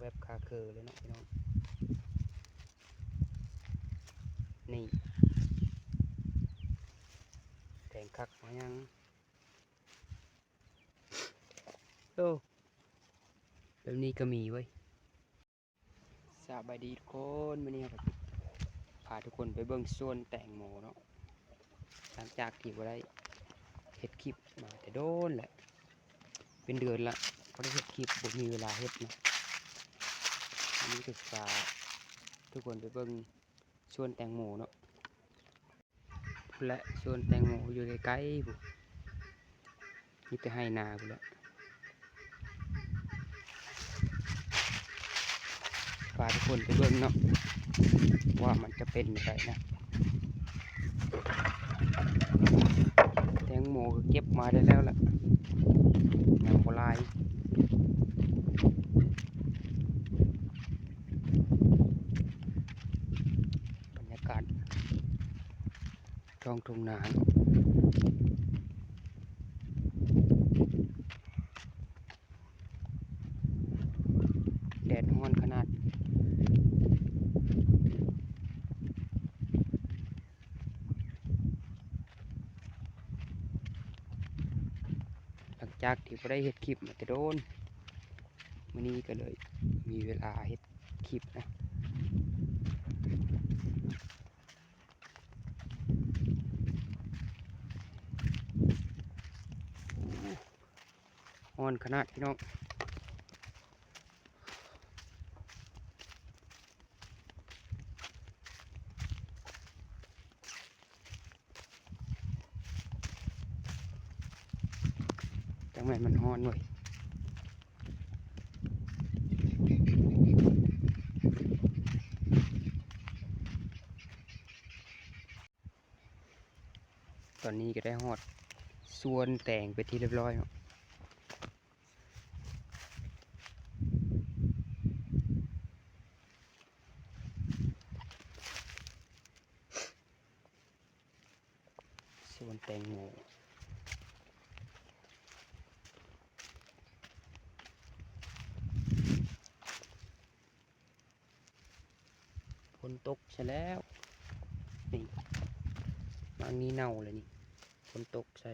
ແບບຄາເຄີເລີຍເນາະພີ່ນ້ອງ. ນີ້ ແຕງຄັກມາຍັງ. ໂອ້ ແບບນີ້ກໍມີເວີຍ. ສະບາຍດີທຸກຄົນ, ມື້ນີ້ເຮົາກໍຊິພາທຸກຄົນໄປເບິ່ງສວນແຕງໂມເນາະ. ຫຼັງຈາກທີ່ບໍ່ໄດ້ເຮັດຄລິບມາແຕ່ດົນແຫຼະ ເປັນເດືອນລະ ບໍ່ໄດ້ເຮັດຄລິບ ບໍ່ມີເວລາເຮັດເນາະ. ມື້ນີ້ກໍຊິພາທຸກຄົນໄປເບິ່ງສວນແຕງໂມເນາະ. ພຸ້ນແຫຼະ ສວນແຕງໂມຢູ່ໄກໆ ພຸ້ນ ມີແຕ່ໄຮ່ນາພຸ້ນແຫຼະ. ພາທຸກຄົນໄປເບິ່ງເນາະ ວ່າມັນຈະເປັນແນວໃດນະ. ແຕງໂມກໍເກັບມາໄດ້ແລ້ວລະ ຍັງບໍ່ຫຼາຍ. ບັນຍາກາດທ້ອງທົ່ງນາ ແດດຮ້ອນຂະໜາດ. ຫຼັງຈາກທີ່ບໍ່ໄດ້ເຮັດຄລິບມາແຕ່ດົນ ມື້ນີ້ກໍເລີຍມີເວລາເຮັດຄລິບນະ. ໂອ້ ຮ້ອນຂະໜາດພີ່ນ້ອງ. ຈັ່ງແມ່ນມັນຮ້ອນເວີຍ. ຕອນນີ້ກໍໄດ້ຮອດສວນແຕງເປັນທີ່ຮຽບຮ້ອຍເນາະ. ສວນແຕງໂມ. ຝົນຕົກຊະແລ້ວ ນີ້ ໝາກນີ້ເນົ່າແລ້ວນີ້ ຝົນຕົກໃສ່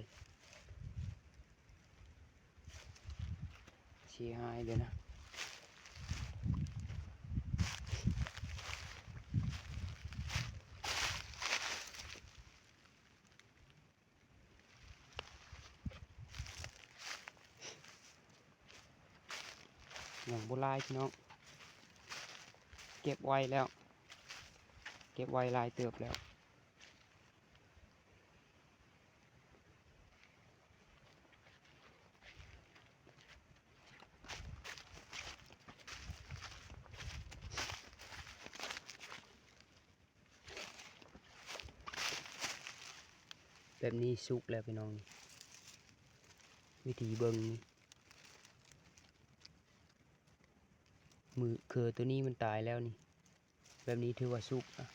ເສຍຫາຍເລີຍນະ. ຍັງບໍ່ຫຼາຍພີ່ນ້ອງ ເກັບໄວ້ແລ້ວ ເກັບໄວ້ຫຼາຍເຕີບແລ້ວ. ແບບນີ້ສຸກແລ້ວພີ່ນ້ອງ ວິທີເບິ່ງນີ້ ມືເຄືຕົວນີ້ມັນຕາຍແລ້ວນີ້ ແບບນີ້ຖືວ່າສຸກນະ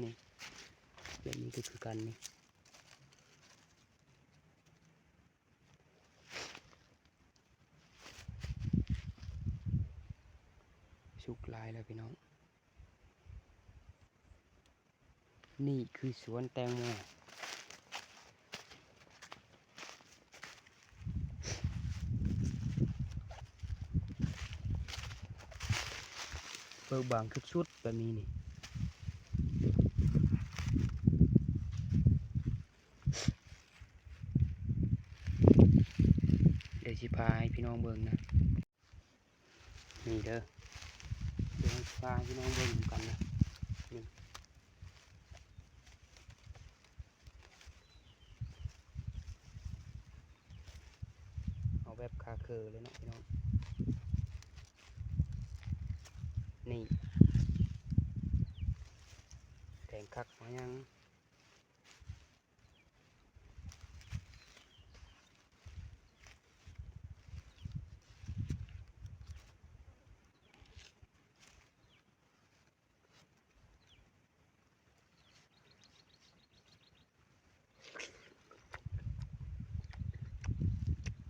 ນີ້ ແບບນີ້ກໍຄືກັນນີ້. ສຸກຫຼາຍແລ້ວພີ່ນ້ອງ ນີ້ຄືສວນແຕງໂມ. ເປີບາງສຸດໆ ແບບນີ້ນີ້ ດຽວຊິພາໃຫ້ພີ່ນ້ອງເບິ່ງນະ ນີ້ເດີ ດຽວຊິພາໃຫ້ພີ່ນ້ອງເບິ່ງນຳກັນນະ ນີ້ ເອົາແບບຄາເຄີເລີຍເນາະພີ່ນ້ອງ ນີ້ ແຕງຄັກມາຍັງ. ເ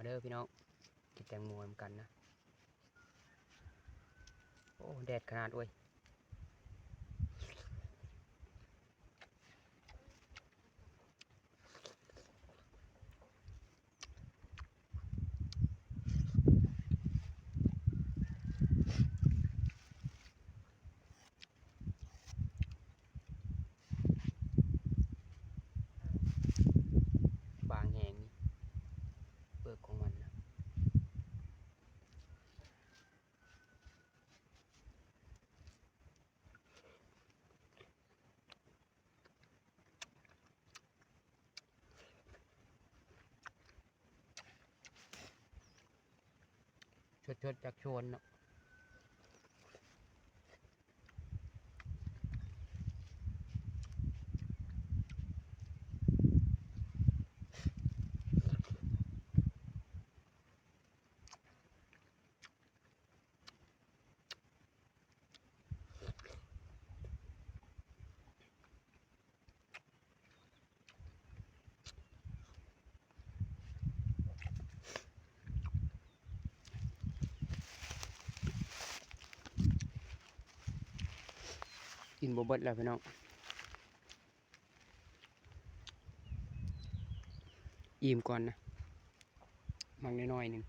ເດີພີ່ນ້ອງ ກິນແຕງໂມນຳກັນນະ. ໂອ້ ແດດຂະໜາດເວີຍ. ບາງແຮງນີ້ ເປືອກຂອງມັນນະ. ສົດໆຈາກສວນເນາະ. ກິນບໍ່ເບິດແລ້ວພີ່ນ້ອງ. ອີ່ມກ່ອນນະ ໝາກນ້ອຍໆໜຶ່ງ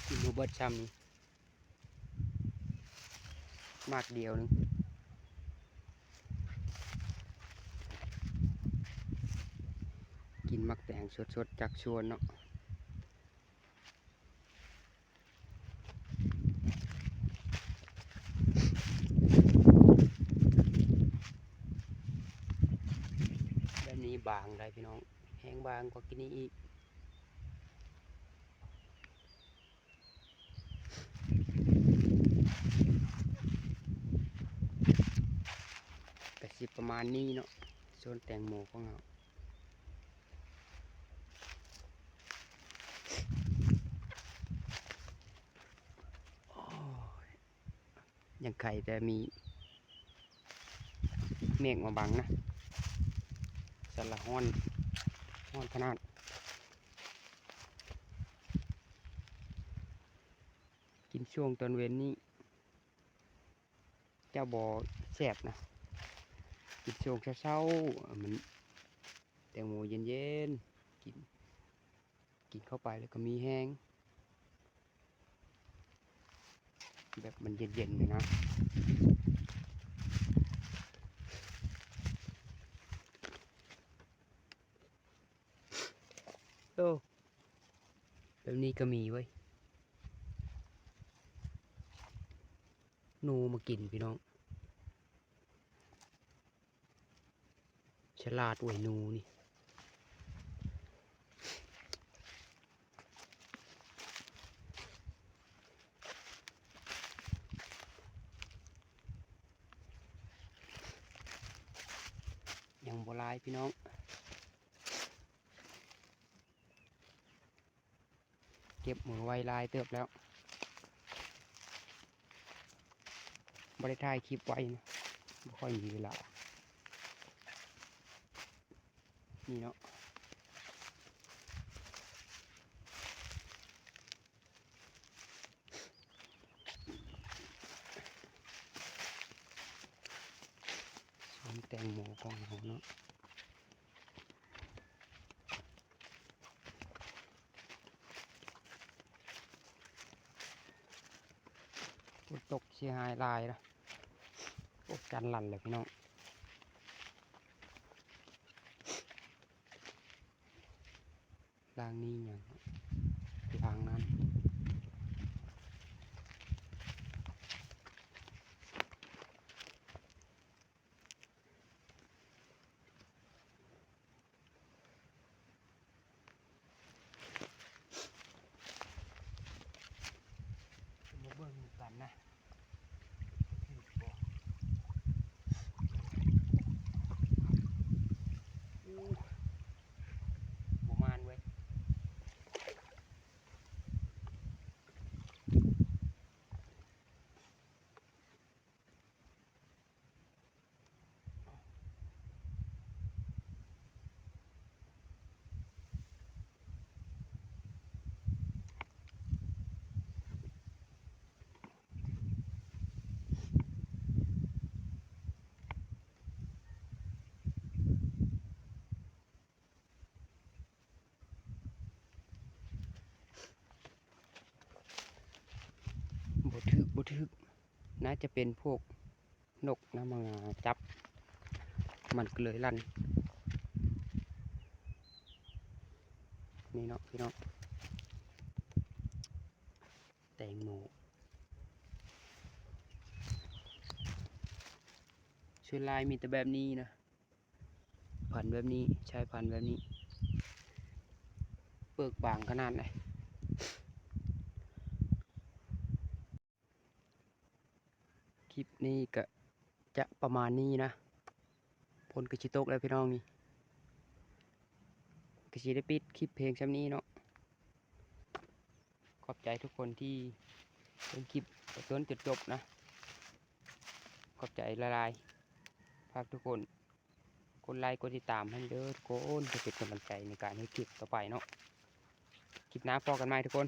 ກິນບໍ່ເບິດຊ້ຳນີ້ ໝາກດຽວໜຶ່ງ. ກິນໝາກແຕງສົດໆຈາກສວນເນາະ. ແບບນີ້ບາງໄດ໋ພີ່ນ້ອງ ແຮງບາງກວ່າກິນນີ້ອີກ. ກະຊິປະມານນີ້ເນາະ ສວນແຕງໂມຂອງເຮົາ. ໂອ້ຍ ຍັງໄຄແຕ່ມີເມກມາບັງນະ ຊັ້ນລະຮ້ອນ ຮ້ອນຂະໜາດ. ກິນຊ່ວງຕອນເວັນນີ້ ຈະບໍ່ແຊບນະ ກິນຊ່ວງເຊົ້າໆ ມັນແຕງໂມເຢັນໆ ກິນ ກິນເຂົ້າໄປແລ້ວກໍມີແຮງ ແບບມັນເຢັນໆນະ. ໂອ້ ແບບນີ້ກໍມີເວີຍ ໜູມາກິນພີ່ນ້ອງ. ສະຫຼາດເວີຍໜູນີ້. ຍັງບໍ່ຫຼາຍພີ່ນ້ອງ. ເກັບມືໄວ້ຫຼາຍເຕີບແລ້ວ ບໍ່ໄດ້ຖ່າຍຄລິບໄວ້ນະ ບໍ່ຄ່ອຍມີເວລາ ນີ້ເນາະ. ສວນແຕງໂມຂອງເຮົາເນາະ. ຝົນຕົກເສຍຫາຍຫຼາຍລະ ໂອ້ ຈັນຫຼັ່ນແລ້ວພີ່ນ້ອງ. ລ້າງນີ້ຫຍັງ ລ້າງນັ້ນ. ມາເບິ່ງນຳກັນນະ ຖືກບໍ່. ໂອ້ ບໍ່ໝານເວີຍ. น่าจะเป็นพวกนกนะมาจับ มันก็เลยลั่น นี่เนาะพี่น้อง แตงโม ส่วนหลายมีแต่แบบนี้นะ พันธุ์แบบนี้ ใช้พันธุ์แบบนี้ เปลือกบางขนาดไหน คลิปนี้ก็จะประมาณนี้นะ ฝนก็สิตกแล้วพี่น้องนี่ ก็สิได้ปิดคลิปเพียงส่ำนี้เนาะ ขอบใจทุกคนที่เบิ่งคลิปจนจนจบนะ ขอบใจหลายๆ ฝากทุกคนกดไลค์กดติดตามให้เด้อทุกคน เพื่อเป็นกำลังใจในการเฮ็ดคลิปต่อไปเนาะ คลิปหน้าพ้อกันใหม่ทุกคน